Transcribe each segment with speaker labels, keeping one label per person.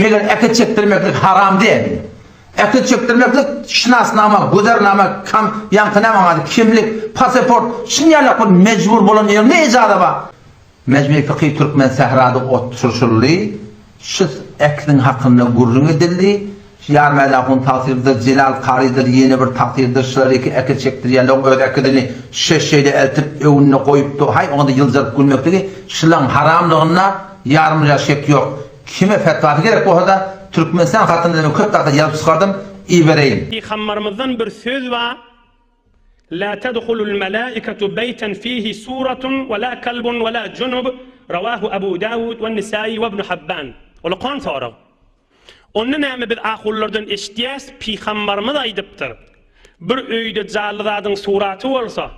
Speaker 1: Meger äkit çekdirmeklik haram däl. Äkit çekdirmeklik şinasnama, güzernama, kam, ýaňky näme ady, kimlik, paseport, şun ýalak bir mejbur bolan ýerinde ijaza bar. Mejmei Fykhy Türkmen sährada oturşyldy, şu äkdiň hakynda gürrüň edildi. Şu Ýarmäli ahun tagsyrdyr, Jelal karydyr, ýene bir tagsyrdyr, şular iki äkit çekdirýärler, öz äkidini şeş-şeýle eltip öňünde goýupdy, haý oňa-da ýyljaryp gülmekligi şulaň haramlygynda ýarymja şek ýok. Kime fetwasy gerek bolsa-da, Türkmenistan hatynda men köp zatlar ýazyp çykardym, ibereýin.
Speaker 2: Pygambarymyzdan bir söz bar, La tedhulul melaiketu beýten fihi suratun we la kalbun we la junub, Rawahu Abu Dawud we Nisai we Ibn Habban. Ulakan sorag. Onda näme biz ahunlardan eşitýäs, Pygambarymyz aýdypdyr, Bir öýde janly zadyň suraty bolsa,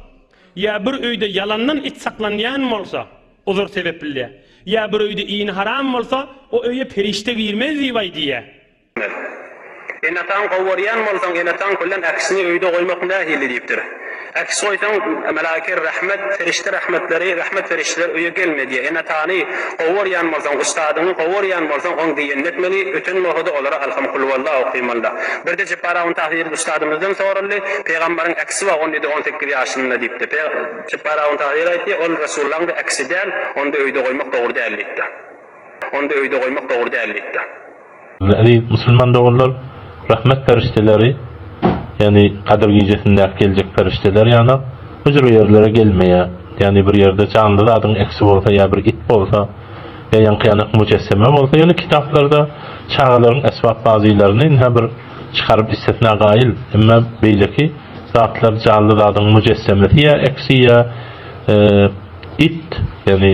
Speaker 2: ýa bir öýde ýalandan it saklanýan bolsa, uzur sebepli, ýa bir öýde iýni haram bolsa, o öýe perişde girmez diýip aýdýar.
Speaker 3: Ene-ataňy gowy görýän bolsaň, ene-ataň bilen äkisini öýde goýmak nähili diýipdir. Äkis goýsaň, melaike rahmet, perişde rahmetleri, rahmet perişdeleri öýe gelme diýýär. Ene-atany gowy görýän bolsaň, ustadyňy gowy görýän bolsaň, oň diýenini etmeli, öten bolsa-da olara alham kulwalla okymalyda. Birde Jepbar ahun Tahyr ustadymyzdan soraldy, Pygambaryň äkisi bar, on ýedi, 18 ýaşynda diýipdi. Jepbar ahun Tahyr aýtdy, Ol Resullaň-da äkisi däl, onda öýde goýmak dogry däl diýipdi. Onda öýde goýmak dogry däl diýipdi.
Speaker 4: Eziz musulman doganlar, rahmet perişdeleri, ýagny Gadyr gijesindäki geljek perişdeler ýanak bu jür ýerlere gelmeýär. Ýagny bir ýerde janly zadyň eksi bolsa ýa bir it bolsa, ýa ýaňky ýanak mujesseme bolsa, ýöne kitaplarda çagalaryň esbap bazylaryny ynha bir çykaryp istisna gaýyl, emma beýleki zatlar janly zadyň mujessemesi ýa eksi ýa it, ýagny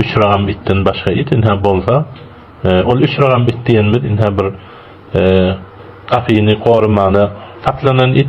Speaker 4: üç ragam itden başga it ynha bolsa, Ol üç ragam it diýenimiz ynha bir gapyny gorumana saklanan it.